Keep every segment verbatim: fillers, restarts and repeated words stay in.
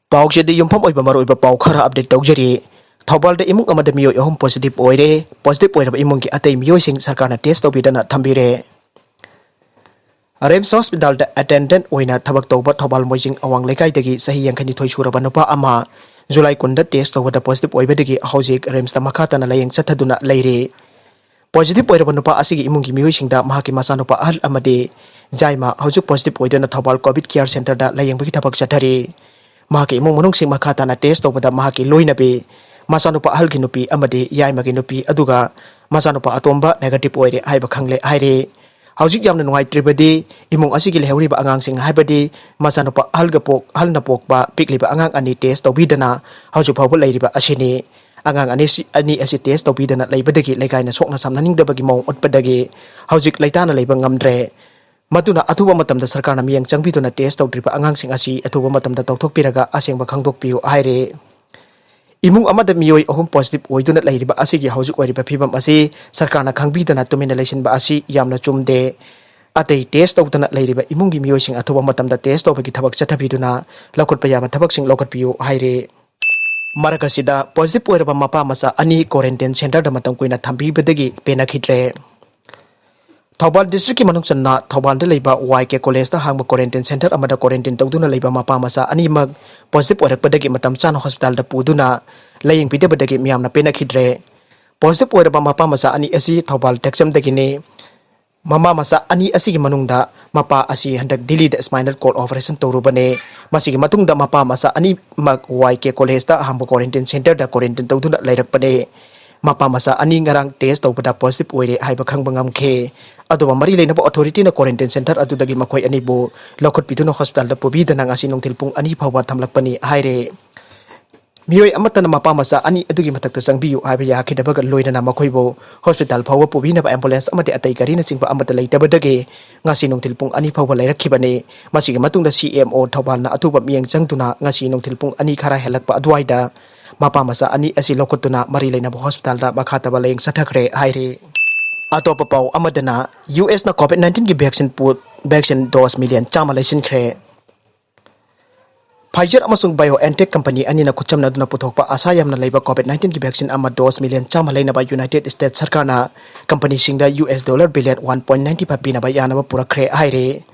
ꯄꯥꯎꯁꯤꯗ ꯌꯨꯝꯐꯝ ꯑꯣꯏꯕ ꯃꯔꯨꯑꯣꯏꯕ ꯄꯥꯎ ꯈꯔ ꯑꯞꯗꯦꯠ ꯇꯧꯖꯔꯤ꯫ ꯊꯧꯕꯥꯜꯗ ꯏꯃꯨꯡ ꯑꯃꯗ ꯃꯤꯑꯣꯏ ꯑꯍꯨꯝ ꯄꯣꯖꯤꯇꯤꯚ ꯑꯣꯏꯔꯦ꯫ ꯄꯣꯖꯤꯇꯤꯚ ꯑꯣꯏꯔꯕ ꯏꯃꯨꯡꯒꯤ ꯑꯇꯩ ꯃꯤꯑꯣꯏꯁꯤꯡ ꯁꯔꯀꯥꯔꯅ ꯇꯦꯁ ꯇꯧꯕꯤꯗꯅ ꯊꯝꯕꯤꯔꯦ꯫ ꯔꯤꯝꯁ ꯍꯣꯁꯄꯤꯇꯥꯜꯗ ꯑꯦꯇꯦꯟꯗꯦꯟꯠ ꯑꯣꯏꯅ ꯊꯕꯛ ꯇꯧꯕ ꯊꯧꯕꯥꯜ ꯃꯣꯏꯖꯤꯡ ꯑꯋꯥꯡ ꯂꯩꯀꯥꯏꯗꯒꯤ ꯆꯍꯤ ꯌꯥꯡꯈꯩꯅꯤꯊꯣꯏ ꯁꯨꯔꯕ ꯅꯨꯄꯥ ꯑꯃ ꯖꯨꯂꯥꯏ ꯀꯨꯟꯗ ꯇꯦꯁ ꯇꯧꯕꯗ ꯄꯣꯖꯤꯇꯤꯚ ꯑꯣꯏꯕꯗꯒꯤ ꯍꯧꯖꯤꯛ ꯔꯤꯝꯁꯇ ꯃꯈꯥ ꯇꯥꯅ ꯂꯥꯌꯦꯡ ꯆꯠꯊꯗꯨꯅ ꯂꯩꯔꯤ꯫ ꯄꯣꯖꯤꯇꯤꯚ ꯑꯣꯏꯔꯕ ꯅꯨꯄꯥ ꯑꯁꯤꯒꯤ ꯏꯃꯨꯡꯒꯤ ꯃꯤꯑꯣꯏꯁꯤꯡꯗ ꯃꯍꯥꯛꯀꯤ ꯃꯆꯥꯅꯨꯄꯥ ꯑꯍꯜ ꯑꯃꯗꯤ ꯌꯥꯏꯃ ꯍꯧꯖꯤꯛ ꯄꯣꯖꯤꯇꯤꯚ ꯑꯣꯏꯗꯨꯅ ꯊꯧꯕꯥꯜ ꯀꯣꯚꯤꯗ ꯀꯤꯌꯔ ꯁꯦꯟꯇꯔꯗ ꯂꯥꯌꯦꯡꯕꯒꯤ ꯊꯕꯛ ꯆꯠꯊꯔꯤ꯫ ꯃꯍꯥꯛꯀꯤ ꯏꯃꯨꯡ ꯃꯅꯨꯡꯁꯤꯡ ꯃꯈꯥ ꯇꯥꯅ ꯇꯦꯁ ꯇꯧꯕꯗ ꯃꯍꯥꯛꯀꯤ ꯂꯣꯏꯅꯕꯤ, ꯃꯆꯥꯅꯨꯄꯥ ꯑꯍꯜꯒꯤ ꯅꯨꯄꯤ ꯑꯃꯗꯤ ꯌꯥꯏꯃꯒꯤ ꯅꯨꯄꯤ, ꯑꯗꯨꯒ ꯃꯆꯥꯅꯨꯄꯥ ꯑꯇꯣꯝꯕ ꯅꯦꯒꯦꯇꯤꯚ ꯑꯣꯏꯔꯦ ꯍꯥꯏꯕ ꯈꯪꯂꯦ ꯍꯥꯏꯔꯤ꯫ ꯍꯧꯖꯤꯛ ꯌꯥꯝꯅ ꯅꯨꯡꯉꯥꯏꯇ꯭ꯔꯤꯕꯗꯤ ꯏꯃꯨꯡ ꯑꯁꯤꯒꯤ ꯂꯩꯍꯧꯔꯤꯕ ꯑꯉꯥꯡꯁꯤꯡ, ꯍꯥꯏꯕꯗꯤ ꯃꯆꯥꯅꯨꯄꯥ ꯑꯍꯜꯒ ꯄꯣꯛ-, ꯑꯍꯜꯅ ꯄꯣꯛꯄ ꯄꯤꯛꯂꯤꯕ ꯑꯉꯥꯡ ꯑꯅꯤ ꯇꯦꯁ ꯇꯧꯕꯤꯗꯅ ꯍꯧꯖꯤꯛ ꯐꯥꯎꯕ ꯂꯩꯔꯤꯕ ꯑꯁꯤꯅꯤ꯫ ꯑꯉꯥꯡ ꯑꯅꯤ ꯑꯁꯤ, ꯑꯅꯤ ꯑꯁꯤ ꯇꯦꯁ ꯇꯧꯕꯤꯗꯅ ꯂꯩꯕꯗꯒꯤ ꯂꯩꯀꯥꯏꯅ ꯁꯣꯛꯅ ꯁꯝꯅꯅꯤꯡꯗꯕꯒꯤ ꯃꯑꯣꯡ ꯎꯠꯄꯗꯒꯤ ꯍꯧꯖꯤꯛ ꯂꯩꯇꯥꯅ ꯂꯩꯕ ꯉꯝꯗ꯭ꯔꯦ꯫ ꯃꯗꯨꯅ ꯑꯊꯨꯕ ꯃꯇꯝꯗ ꯁꯔꯀꯥꯔꯅ ꯃꯤꯠꯌꯦꯡ ꯆꯪꯕꯤꯗꯨꯅ ꯇꯦꯁ ꯇꯧꯗ꯭ꯔꯤꯕ ꯑꯉꯥꯡꯁꯤꯡ ꯑꯁꯤ ꯑꯊꯨꯕ ꯃꯇꯝꯗ ꯇꯧꯊꯣꯛꯄꯤꯔꯒ ꯑꯁꯦꯡꯕ ꯈꯪꯗꯣꯛꯄꯤꯌꯨ ꯍꯥꯏꯔꯦ꯫ ꯏꯃꯨꯡ ꯑꯃꯗ ꯃꯤꯑꯣꯏ ꯑꯍꯨꯝ ꯄꯣꯖꯤꯇꯤꯚ ꯑꯣꯏꯗꯨꯅ ꯂꯩꯔꯤꯕ ꯑꯁꯤꯒꯤ ꯍꯧꯖꯤꯛ ꯑꯣꯏꯔꯤꯕ ꯐꯤꯕꯝ ꯑꯁꯤ ꯁꯔꯀꯥꯔꯅ ꯈꯪꯕꯤꯗꯅ ꯇꯨꯃꯤꯟꯅ ꯂꯩꯁꯤꯟꯕ ꯑꯁꯤ ꯌꯥꯝꯅ ꯆꯨꯝꯗꯦ꯫ ꯑꯇꯩ ꯇꯦꯁ ꯇꯧꯗꯅ ꯂꯩꯔꯤꯕ ꯏꯃꯨꯡꯒꯤ ꯃꯤꯑꯣꯏꯁꯤꯡ ꯑꯊꯨꯕ ꯃꯇꯝꯗ ꯇꯦꯁ ꯇꯧꯕꯒꯤ ꯊꯕꯛ ꯆꯠꯊꯕꯤꯗꯨꯅ ꯂꯧꯈꯠꯄ ꯌꯥꯕ ꯊꯕꯛꯁꯤꯡ ꯂꯧꯈꯠꯄꯤꯌꯨ ꯍꯥꯏꯔꯦ꯫ ꯃꯔꯛ ꯑꯁꯤꯗ ꯄꯣꯖꯤꯇꯤꯚ ꯑꯣꯏꯔꯕ ꯃꯄꯥ ꯃꯆꯥ ꯑꯅꯤ ꯀ꯭ꯋꯥꯔꯦꯟꯇꯤꯟ ꯁꯦꯟꯇꯔꯗ ꯃꯇꯝ ꯀꯨꯏꯅ ꯊꯝꯕꯤꯕꯗꯒꯤ ꯄꯦꯟꯅꯈꯤꯗ꯭ꯔꯦ꯫ ꯊꯧꯕꯥꯜ ꯗꯤꯁꯇ꯭ꯔꯤꯛꯀꯤ ꯃꯅꯨꯡ ꯆꯟꯅ ꯊꯧꯕꯥꯜꯗ ꯂꯩꯕ ꯋꯥꯏ ꯀꯦ ꯀꯣꯂꯦꯖꯇ ꯍꯥꯡꯕ ꯀ꯭ꯋꯥꯔꯦꯟꯇꯤꯟ ꯁꯦꯟꯇꯔ ꯑꯃꯗ ꯀ꯭ꯋꯥꯔꯦꯟꯇꯤꯟ ꯇꯧꯗꯨꯅ ꯂꯩꯕ ꯃꯄꯥ ꯃꯆꯥ ꯑꯅꯤꯃꯛ ꯄꯣꯖꯤꯇꯤꯚ ꯑꯣꯏꯔꯛꯄꯗꯒꯤ ꯃꯇꯝ ꯆꯥꯅ ꯍꯣꯁꯄꯤꯇꯥꯜꯗ ꯄꯨꯗꯨꯅ ꯂꯥꯌꯦꯡꯕꯤꯗꯕꯗꯒꯤ ꯃꯤꯌꯥꯝꯅ ꯄꯦꯟꯅꯈꯤꯗ꯭ꯔꯦ꯫ ꯄꯣꯖꯤꯇꯤꯚ ꯑꯣꯏꯔꯕ ꯃꯄꯥ ꯃꯆꯥ ꯑꯅꯤ ꯑꯁꯤ ꯊꯧꯕꯥꯜ ꯇꯦꯛꯆꯝꯗꯒꯤꯅꯤ꯫ ꯃꯃꯥ ꯃꯆꯥ ꯑꯅꯤ ꯑꯁꯤꯒꯤ ꯃꯅꯨꯡꯗ ꯃꯄꯥ ꯑꯁꯤ ꯍꯟꯗꯛ ꯗꯤꯜꯂꯤꯗ ꯁ꯭ꯄꯥꯏꯅꯜ ꯀꯣꯔꯗ ꯑꯣꯄꯔꯦꯁꯟ ꯇꯧꯔꯨꯕꯅꯦ꯫ ꯃꯁꯤꯒꯤ ꯃꯇꯨꯡꯗ ꯃꯄꯥ ꯃꯆꯥ ꯑꯅꯤꯃꯛ ꯋꯥꯏ ꯀꯦ ꯀꯣꯂꯦꯖꯇ ꯑꯍꯥꯡꯕ ꯀ꯭ꯋꯥꯔꯦꯟꯇꯤꯟ ꯁꯦꯟꯇꯔꯗ ꯀ꯭ꯋꯥꯔꯦꯟꯇꯤꯟ ꯇꯧꯗꯨꯅ ꯂꯩꯔꯛꯄꯅꯦ꯫ ꯃꯄꯥ ꯃꯆꯥ ꯑꯅꯤ ꯉꯔꯥꯡ ꯇꯦꯁ ꯇꯧꯕꯗ ꯄꯣꯖꯤꯇꯤꯚ ꯑꯣꯏꯔꯦ ꯍꯥꯏꯕ ꯈꯪꯕ ꯉꯝꯈꯤ꯫ ꯑꯗꯨꯒ ꯃꯔꯤ ꯂꯩꯅꯕ ꯑꯣꯊꯣꯔꯤꯇꯤꯅ ꯀ꯭ꯋꯥꯔꯦꯟꯇꯤꯟ ꯁꯦꯟꯇꯔ ꯑꯗꯨꯗꯒꯤ ꯃꯈꯣꯏ ꯑꯅꯤꯕꯨ ꯂꯧꯈꯠꯄꯤꯗꯨꯅ ꯍꯣꯁꯄꯤꯇꯥꯜꯗ ꯄꯨꯕꯤꯗꯅ ꯉꯁꯤ ꯅꯨꯡꯊꯤꯜ ꯄꯨꯡ ꯑꯅꯤ ꯐꯥꯎꯕ ꯊꯝꯂꯛꯄꯅꯤ ꯍꯥꯏꯔꯦ꯫ ꯃꯤꯑꯣꯏ ꯑꯃꯠꯇꯅ ꯃꯄꯥ ꯃꯆꯥ ꯑꯅꯤ ꯑꯗꯨꯒꯤ ꯃꯊꯛꯇ ꯆꯪꯕꯤꯌꯨ ꯍꯥꯏꯕ ꯌꯥꯈꯤꯗꯕꯒ ꯂꯣꯏꯅꯅ ꯃꯈꯣꯏꯕꯨ ꯍꯣꯁꯄꯤꯇꯥꯜ ꯐꯥꯎꯕ ꯄꯨꯕꯤꯅꯕ ꯑꯦꯝꯕꯨꯂꯦꯟꯁ ꯑꯃꯗꯤ ꯑꯇꯩ ꯒꯥꯔꯤꯅꯆꯤꯡꯕ ꯑꯃꯠꯇ ꯂꯩꯇꯕꯗꯒꯤ ꯉꯁꯤ ꯅꯨꯡꯊꯤꯜ ꯄꯨꯡ ꯑꯅꯤ ꯐꯥꯎꯕ ꯂꯩꯔꯛꯈꯤꯕꯅꯤ꯫ ꯃꯁꯤꯒꯤ ꯃꯇꯨꯡꯗ ꯁꯤ ꯑꯦꯝ ꯑꯣ ꯊꯧꯕꯥꯜꯅ ꯑꯊꯨꯕ ꯃꯤꯠꯌꯦꯡ ꯆꯪꯗꯨꯅ ꯉꯁꯤ ꯅꯨꯡꯊꯤꯜ ꯄꯨꯡ ꯑꯅꯤ ꯈꯔ ꯍꯦꯜꯂꯛꯄ ꯑꯗꯨꯋꯥꯏꯗ ꯃꯄꯥ ꯃꯆꯥ ꯑꯅꯤ ꯑꯁꯤ ꯂꯧꯈꯠꯇꯨꯅ ꯃꯔꯤ ꯂꯩꯅꯕ ꯍꯣꯁꯄꯤꯇꯥꯜꯗ ꯃꯈꯥ ꯇꯥꯕ ꯂꯥꯌꯦꯡ ꯆꯠꯊꯈ꯭ꯔꯦ ꯍꯥꯏꯔꯤ꯫ ꯑꯇꯣꯞꯄ ꯄꯥꯎ ꯑꯃꯗꯅ, ꯌꯨ ꯑꯦꯁꯅ ꯀꯣꯚꯤꯗ ꯅꯥꯏꯟꯇꯤꯟꯒꯤ ꯚꯦꯛꯁꯤꯟ ꯄꯣꯠ, ꯚꯦꯛꯁꯤꯟ ꯗꯣꯁ ꯃꯤꯂꯤꯌꯟ ꯆꯥꯝꯃ ꯂꯩꯁꯤꯟꯈ꯭ꯔꯦ꯫ Pfizer ꯑꯃꯁꯨꯡ BioNTech ꯀꯝꯄꯅꯤ ꯑꯅꯤꯅ ꯈꯨꯠꯆꯝꯅꯗꯨꯅ ꯄꯨꯊꯣꯛꯄ ꯑꯥꯁꯥ ꯌꯥꯝꯅ ꯂꯩꯕ COVID nineteen ꯒꯤ vaccine ꯑꯃ dose million ꯆꯥꯝꯃ ꯂꯩꯅꯕ United States ꯁꯔꯀꯥꯔꯅ ꯀꯝꯄꯅꯤꯁꯤꯡꯗ US dollar billion one point nine five ꯄꯤꯅꯕ ꯌꯥꯅꯕ ꯄꯨꯔꯛꯈ꯭ꯔꯦ ꯍꯥꯏꯔꯦ꯫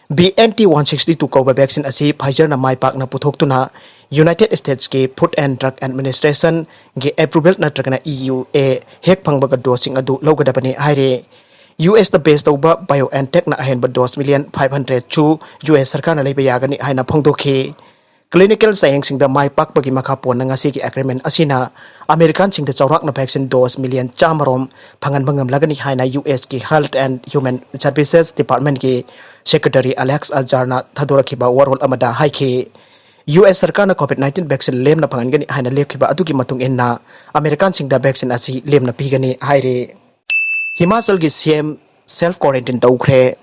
BNT one sixty two ꯀꯧꯕ vaccine ꯑꯁꯤ Pfizerꯅ ꯃꯥꯏ ꯄꯥꯛꯅ ꯄꯨꯊꯣꯛꯇꯨꯅ United Statesꯀꯤ Food and Drug Administrationꯒꯤ approval ꯅꯠꯇ꯭ꯔꯒꯅ EUA ꯍꯦꯛ ꯐꯪꯕꯒ doseꯁꯤꯡ ꯑꯗꯨ ꯂꯧꯒꯗꯕꯅꯤ ꯍꯥꯏꯔꯦ꯫ USꯇ base ꯇꯧꯕ BioNTechꯅ ꯑꯍꯦꯟꯕ dose million five hundred ꯁꯨ US ꯁꯔꯀꯥꯔꯅ ꯂꯩꯕ ꯌꯥꯒꯅꯤ ꯍꯥꯏꯅ ꯐꯣꯡꯗꯣꯛꯈꯤ꯫ Clinical ꯆꯥꯌꯦꯡꯁꯤꯡꯗ ꯃꯥꯏ ꯄꯥꯛꯄꯒꯤ ꯃꯈꯥ ꯄꯣꯟꯅ ꯉꯁꯤꯒꯤ agreement ꯑꯁꯤꯅ Americanꯁꯤꯡꯗ ꯆꯥꯎꯔꯥꯛꯅ vaccine dose million ꯆꯥꯝꯃ ꯔꯣꯝ ꯐꯪꯍꯟꯕ ꯉꯝꯂꯒꯅꯤ ꯍꯥꯏꯅ USꯀꯤ Health and Human Services Departmentꯀꯤ Secretary Alex Azarꯅ ꯊꯥꯗꯣꯔꯛꯈꯤꯕ ꯋꯥꯔꯣꯜ ꯑꯃꯗ ꯍꯥꯏꯈꯤ꯫ US ꯁꯔꯀꯥꯔꯅ COVID nineteen vaccine ꯂꯦꯝꯅ ꯐꯪꯍꯟꯒꯅꯤ ꯍꯥꯏꯅ ꯂꯦꯞꯈꯤꯕ ꯑꯗꯨꯒꯤ ꯃꯇꯨꯡ ꯏꯟꯅ Americanꯁꯤꯡꯗ vaccine ꯑꯁꯤ ꯂꯦꯝꯅ ꯄꯤꯒꯅꯤ ꯍꯥꯏꯔꯤ꯫ ꯍꯤꯃꯥꯆꯜꯒꯤ CM self quarantine ꯇꯧꯈ꯭ꯔꯦ꯫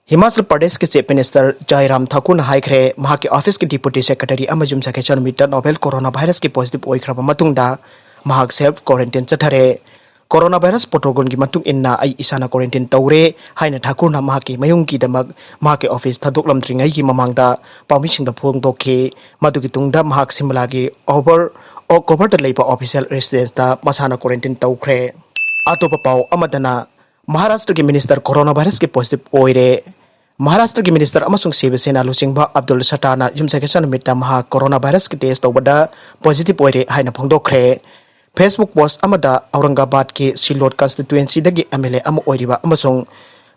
ꯍꯤꯃꯥꯆꯜ ꯄ꯭ꯔꯗꯦꯁꯀꯤ Chief Minister ꯖꯥꯏꯔꯥꯝ ꯊꯥꯀꯨꯔꯅ ꯍꯥꯏꯈ꯭ꯔꯦ, ꯃꯍꯥꯛꯀꯤ officeꯀꯤ Deputy Secretary ꯑꯃ ꯌꯨꯝꯁꯀꯩꯁ ꯅꯨꯃꯤꯠꯇ novel coronavirusꯀꯤ positive ꯑꯣꯏꯈ꯭ꯔꯕ ꯃꯇꯨꯡꯗ ꯃꯍꯥꯛ self quarantine ꯆꯠꯊꯔꯦ꯫ Coronavirus protocolꯒꯤ ꯃꯇꯨꯡ ꯏꯟꯅ ꯑꯩ ꯏꯁꯥꯅ quarantine ꯇꯧꯔꯦ ꯍꯥꯏꯅ ꯊꯥꯀꯨꯔꯅ ꯃꯍꯥꯛꯀꯤ ꯃꯌꯨꯝꯒꯤꯗꯃꯛ ꯃꯍꯥꯛꯀꯤ office ꯊꯥꯗꯣꯛꯂꯝꯗ꯭ꯔꯤꯉꯩꯒꯤ ꯃꯃꯥꯡꯗ ꯄꯥꯎꯃꯤꯁꯤꯡꯗ ꯐꯣꯡꯗꯣꯛꯈꯤ꯫ ꯃꯗꯨꯒꯤ ꯇꯨꯡꯗ ꯃꯍꯥꯛ ꯁꯤꯝꯂꯥꯒꯤ ꯑꯣꯚꯔ ꯑꯣꯛ ꯀꯣꯚꯔꯗ ꯂꯩꯕ official residenceꯇ ꯃꯁꯥꯅ quarantine ꯇꯧꯈ꯭ꯔꯦ꯫ ꯑꯇꯣꯞꯄ ꯄꯥꯎ ꯑꯃꯗꯅ, ꯃꯍꯥꯔꯥꯁꯇ꯭ꯔꯒꯤ minister coronavirusꯀꯤ positive ꯑꯣꯏꯔꯦ꯫ ꯃꯍꯥꯔꯥꯁꯇ꯭ꯔꯒꯤ minister ꯑꯃꯁꯨꯡ ꯁꯤꯕ ꯁꯦꯅꯥ ꯂꯨꯆꯤꯡꯕ ꯑꯕꯗꯨꯜ ꯁꯇꯥꯅ ꯌꯨꯝꯁꯀꯩꯁ ꯅꯨꯃꯤꯠꯇ ꯃꯍꯥꯛ coronavirusꯀꯤ test ꯇꯧꯕꯗ positive ꯑꯣꯏꯔꯦ ꯍꯥꯏꯅ ꯐꯣꯡꯗꯣꯛꯈ꯭ꯔꯦ꯫ Facebook post ꯑꯃꯗ ꯑꯧꯔꯪꯒꯥꯕꯥꯗꯀꯤ ꯁꯤꯂꯣꯠ constituencyꯗꯒꯤ MLA ꯑꯃ ꯑꯣꯏꯔꯤꯕ ꯑꯃꯁꯨꯡ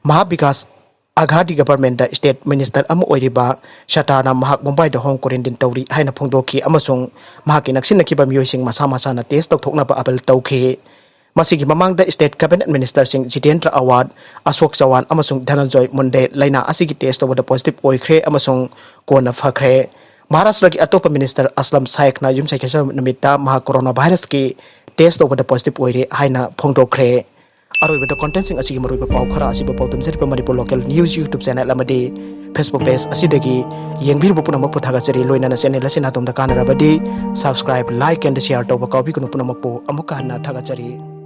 ꯃꯍꯥꯕꯤꯀꯥꯁ ꯑꯘꯥꯗꯤ governmentꯇ state minister ꯑꯃ ꯑꯣꯏꯔꯤꯕ ꯁꯇꯥꯅ ꯃꯍꯥꯛ ꯃꯨꯝꯕꯥꯏꯗ home quarantine ꯇꯧꯔꯤ ꯍꯥꯏꯅ ꯐꯣꯡꯗꯣꯛꯈꯤ ꯑꯃꯁꯨꯡ ꯃꯍꯥꯛꯀꯤ ꯅꯛꯁꯤꯟꯅꯈꯤꯕ ꯃꯤꯑꯣꯏꯁꯤꯡ ꯃꯁꯥ ꯃꯁꯥꯅ test ꯇꯧꯊꯣꯛꯅꯕ appeal ꯇꯧꯈꯤ꯫ ꯃꯁꯤꯒꯤ ꯃꯃꯥꯡꯗ state cabinet ministerꯁꯤꯡ ꯖꯤꯇꯦꯟꯗ꯭ꯔ ꯑꯋꯥꯗ, ꯑꯁꯣꯛ ꯆꯋꯥꯟ ꯑꯃꯁꯨꯡ ꯙꯅꯟꯖꯣꯏ ꯃꯨꯟꯗꯦ ꯂꯥꯏꯅꯥ ꯑꯁꯤꯒꯤ test ꯇꯧꯕꯗ positive ꯑꯣꯏꯈ꯭ꯔꯦ ꯑꯃꯁꯨꯡ ꯀꯣꯟꯅ ꯐꯈ꯭ꯔꯦ꯫ ꯃꯍꯥꯔꯥꯁꯇ꯭ꯔꯒꯤ ꯑꯇꯣꯞꯄ minister ꯑꯁꯂꯝ ꯁꯥꯏꯈꯅ ꯌꯨꯝꯁꯀꯩꯁ ꯅꯨꯃꯤꯠꯇ ꯃꯍꯥꯛ coronavirusꯀꯤ test ꯇꯧꯕꯗ positive ꯑꯣꯏꯔꯦ ꯍꯥꯏꯅ ꯐꯣꯡꯗꯣꯛꯈ꯭ꯔꯦ꯫ ꯑꯔꯣꯏꯕꯗ contentꯁꯤꯡ ꯑꯁꯤꯒꯤ ꯃꯔꯨꯑꯣꯏꯕ ꯄꯥꯎ ꯈꯔ ꯑꯁꯤꯕꯨ ꯄꯥꯎ ꯇꯝꯖꯔꯤꯕ Manipur local news YouTube channel ꯑꯃꯗꯤ Facebook page ꯑꯁꯤꯗꯒꯤ ꯌꯦꯡꯕꯤꯔꯤꯕ ꯄꯨꯝꯅꯃꯛꯄꯨ ꯊꯥꯒꯠꯆꯔꯤ꯫ ꯂꯣꯏꯅꯅ channel ꯑꯁꯤꯅ ꯑꯗꯣꯝꯗ ꯀꯥꯟꯅꯔꯕꯗꯤ subscribe, like and share ꯇꯧꯕ ꯀꯥꯎꯕꯤꯒꯅꯨ꯫ ꯄꯨꯝꯅꯃꯛꯄꯨ ꯑꯃꯨꯛꯀ ꯍꯟꯅ ꯊꯥꯒꯠꯆꯔꯤ꯫